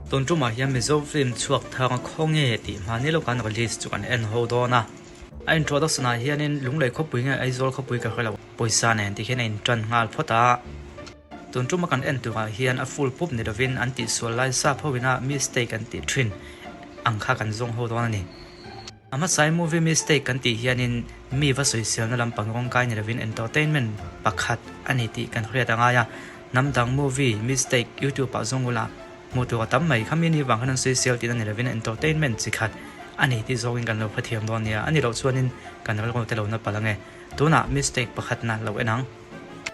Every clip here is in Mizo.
Tun tumah hian Mizo film chhuak thar khawnge tih hmani lo kan release chu kan en ho dawn a. A introduction ah hianin Lunglei khawpui nge Aizawl khawpui ka hre lo, pawisa nen ti hian a intan nghal phawt a. Tun tuma kan en turah hian a full pup ni lovin an tihsual lai sap ho ina mistake an tih thin ang kha kan zawng ho dawn a ni. A hmasai movie mistake kan tih hianin mi va sawiselna lampang rawngkai ni lovin entertainment pakhat a ni tih kan hriat a ngai a. Hnam dang movie mistake youtube ah zawng ula hmuh tur a tam mai. Khami ni vang khan an sawisel tihna ni lovin entertainment chi khat a ni tih zawngin kan lo hrethiam dawn nia. A ni loh chuanin kan rilru te lo na palh ange. Tunah mistake pakhatna lo en ang.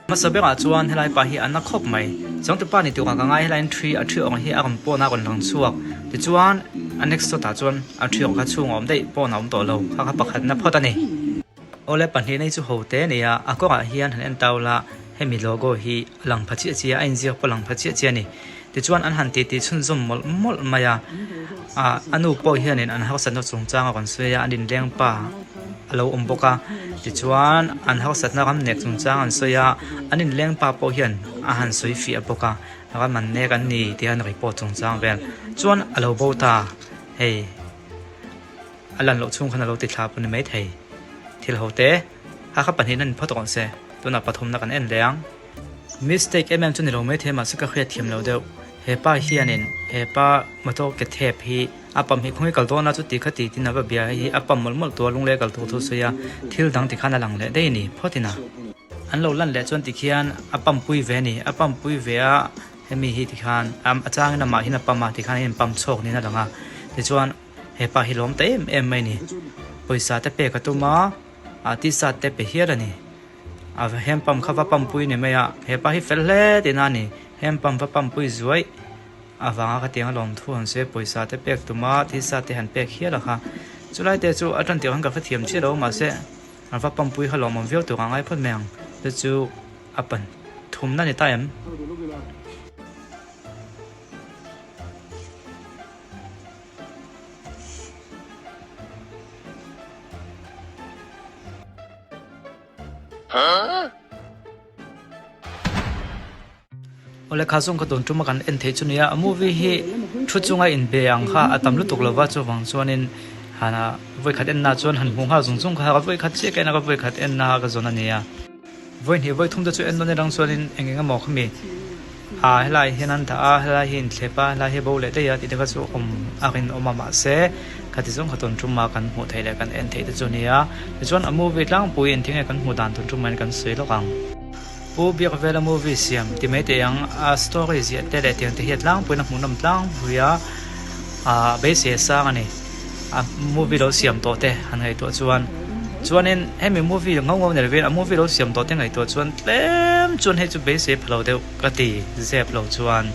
Hmasa berah chuan helai pa hi a na khawp mai. Changtupa ni turah ka ngai helaiin thi a thi awng hi a rawn pawn a rawn lang chhuak. Tichuan a next shot ah chuan a thi awng kha chhung a awm daih pawn a awm tawh lo. Kha kha pakhatna phawt a ni. Awle pahnihna hi chu ho te a ni a, a kawngah hian han en tau la hemi logo hi a lang pha chiah chiah a, a inziak pawh a lang pha chiah chiah a ni. Tichuan an han titi chhunzawm mawlh mawlh mai a, ah a nu pawh hianin an harsatna chungchang a rawn sawi a, an inleng pa a lo awm bawk a, tichuan an harsatna ram nek chungchang an sawi a, an inleng pa pawh hian a han sawi fiah bawk a, ram an nek an ni tih an report chungchang vel chuan a lo bo ta hei a lan loh chhung khan a lo ti thla pawh ni maithei thil ho te kha kha pahnih an phawt rawh se tunah pathumna kan en leh ang. Mistake em em chu ni lo maithei mahse ka hriat thiam lo deuh. He pa hianin he pa motor ke thep hi a pump hi khawnge kal dawn a chuti kha ti tin a va bia hi a pump mawlh mawlh tur a lunglei kal tur thu sawi a thil dang tikhan a lang leh daih a ni phawt in a. An lo lan leh chuan tikhian a pump pui ve a ni a pump pui ve a hemi hi tikhan a changin amah hian a pump a tikhan a in pump chhawk niin a lang a tichuan he pa hi lawm ta em em mai a ni pawisa te pek a tum a a tisa te pe hial a ni. A hand pump kha va pump pui ni mai a, hepa hi fel hle tihna a ni, hand pump va pump pui zuaih avanga khatiang a lawmthu han sawi a, pawisa te pek tum a, thisa te han pek hial a kha, chulai te chu a tan tirh khan ka hrethiam chiah lo mahse a va pump pui kha lawmawm viau tur a ngai phawt mai ang te chu a pan thumna ni ta em. Awle kha zawng ka tawn tum a kan en theih chu nia a movie hi thu chunga inbe ang kha a tam lutuk lova chuvang chuanin hana vawikhat en na chuan han hmuh nghal zung zung kha vawikhat chiah ka en a ka vawikhat en na ka zawn a nia. Vawi hnih vawi thum te chu en nawn erang chuanin eng eng emaw khami a helai hian an dah a helai hi inthlep a helai hi bo leh daih a tih te kha chu awm a rinawm a mahse khati zawng kha tawn tum a kan hmuh theih leh kan en theih te chu a ni a tichuan a movie tlangpui engtin nge kan hmuh dan tawn tum ah hian kan sawi lawk ang. Pu Biakvela movie siam ti mai teh ang a story ziah te leh tiang te hi a tlangpuiin a hmuhnawm tlangpui a ah beisei a sang a ni. A movie lo siam tawh te han ngaihtuah chuan chuanin hemi movie ngho ngho ni lovin a movie lo siam tawh te ngaihtuah chuan tlem chuan hei chu beisei pha lo deuh ka ti zep lo chuan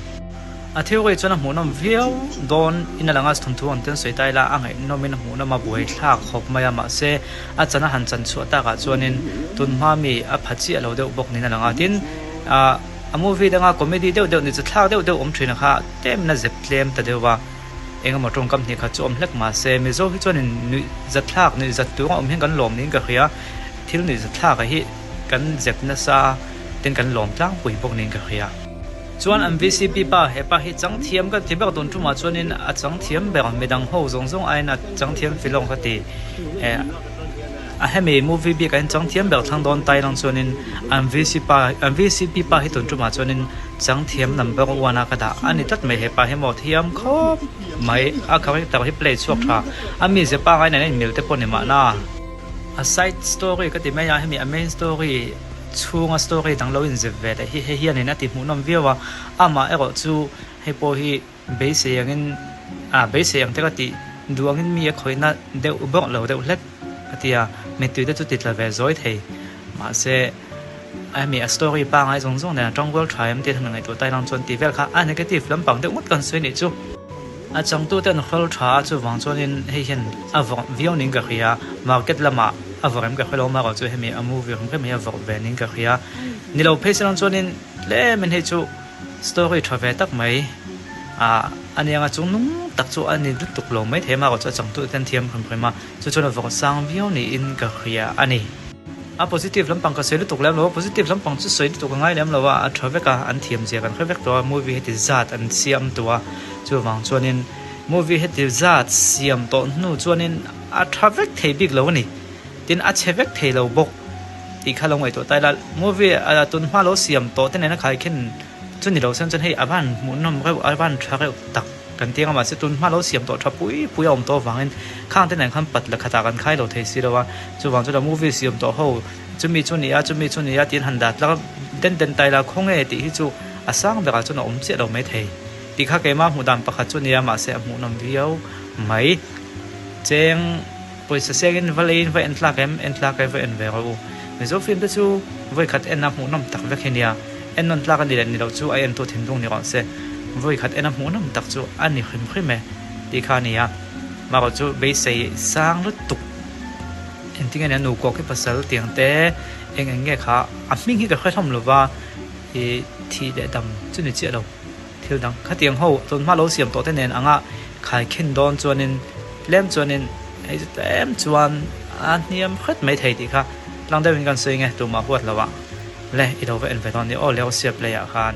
a theory chuan a hmuhnawm viau dawn in a lang a thawnthu ang ten sawi ta ila a ngaihnawmin a hmuhnawm a buaithlak khawp mai a mahse a chan a han chan chhuah takah chuanin tun hma mi a pha chiah lo deuh bawk niin a lang a tin ah a movie danga comedy deuh deuh ni chu thlak deuh deuh awm thin a kha tlemin a zep tlem ta deuh va. Engemaw tawngkam hnih khat chu awm hlek mahse Mizo hi chuanin nuih zat thlak nuih zat tur a awm hian kan lawm niin ka hria. Thil nuih zat thlak ah hi kan zep nasa ten kan lawm tlangpui bawk niin ka hria. Chuan an VCP pa he pa hi chang thiam ka ti ber tun tumah chuanin a chang thiam ber midang ho zawng zawng aiin a chang thiam filawng ka ti. A hemi movie bik ah hian chang thiam ber thlang dawn tai lang chuanin an VC pa an VCP pa hi tun tumah chuanin chang thiam number one a ka dah a ni tlat mai hepa hi maw thiam khawp mai a character hi play chhuak tha a mizia pangai nen a inmil te pawh ni mahna a side story ka ti mai a hemi a main story chhunga story dang lo inzep ve leh hi hei hianin a ti hmuhnawm viau a amah erawh chu hei pawh hi beisei angin ah beisei ang te ka tih duh angin mi a khawihna deuh bawk lo deuh hlek a ti a mittui te chu ti tla ve zawi thei mahse hemi a story pangai zawng zawng nen a tang rual tha em tih a ngaihtuah tai lang chuan tih vel kha a negative lampang deuh ngawt kan sawi nih chu. A changtu ten hrawl tha a chuvang chuanin hei hian a vawrh viau niin ka hria market lamah a vawrh em ka hre lo amaherawh chu hemi a movie rem rem hi a vawrh ve niin ka hria ni lo phei se lang chuanin tlemin hei chu Story tha ve tak mai ah a nia nga chung nung tak chu a ni lutuk lo maithei a amaherawh chu a changtu ten thiam hrim hrim a chu chuan a vawrh sang viau niin ka hria a ni. A positive lampang ka sawi lutuk lem lo a, positive lampang chu sawi lutuk a ngai lem lo a, a tha vek a, an thiam zia kan hre vek tawh a, movie heti zat an siam tawh a, chuvang chuanin movie heti zat siam tawh hnu chuanin a tha vek thei bik lo a ni, tin a chhe vek thei lo bawk tih kha lo ngaihtuah ta ila, movie a tun hma lo siam tawh te nena khaikhin chu ni lo sen chuan hei a van hmuhnawm reuh a van tha reuh tak kan ti ang a mahse tun hma lo siam tawh tha pui pui a awm tawh avangin khang te nen khan pat la khatah kan khai lo thei si lo a chuvang chuan movie siam tawh ho chumi chu ni a chumi chu ni a tiin han dah tlak den den tai la khawnge tih hi chu a sang berah chuan a awm chiah lo mai thei tih kha keimah hmuh dan pakhat chu nia mahse a hmuhnawm viau mai cheng Pawisa sengin va leiin va en tlak em? En tlak e, va en ve rawh u. Mizo film te chu vawikhat en a hmuhnawm tak vek hi nia. En nawn tlak a ni leh ni loh chu a entu thinlung ni rawh se. Vawikhat en a hmuhnawm tak chu a ni hrim hrim e tih kha a ni a. Marawh chu beisei sang lutuk. Engtin nge nia nu kawk hi pasal tiang te eng eng nge kha a hming hi ka hre hlawm lova i thih leh dam chu ni chiah lo. Thil dang khatiang ho tunhma lo siam tawh te nen anga khaikhin dawn chuanin tlem chuanin hei chu tlem chuan a hniam hret mai thei tih kha tlang deuhin kan sawi nge tumah huat lo ah le i lo va en ve dawn nia aw Leo Sia play ah khan.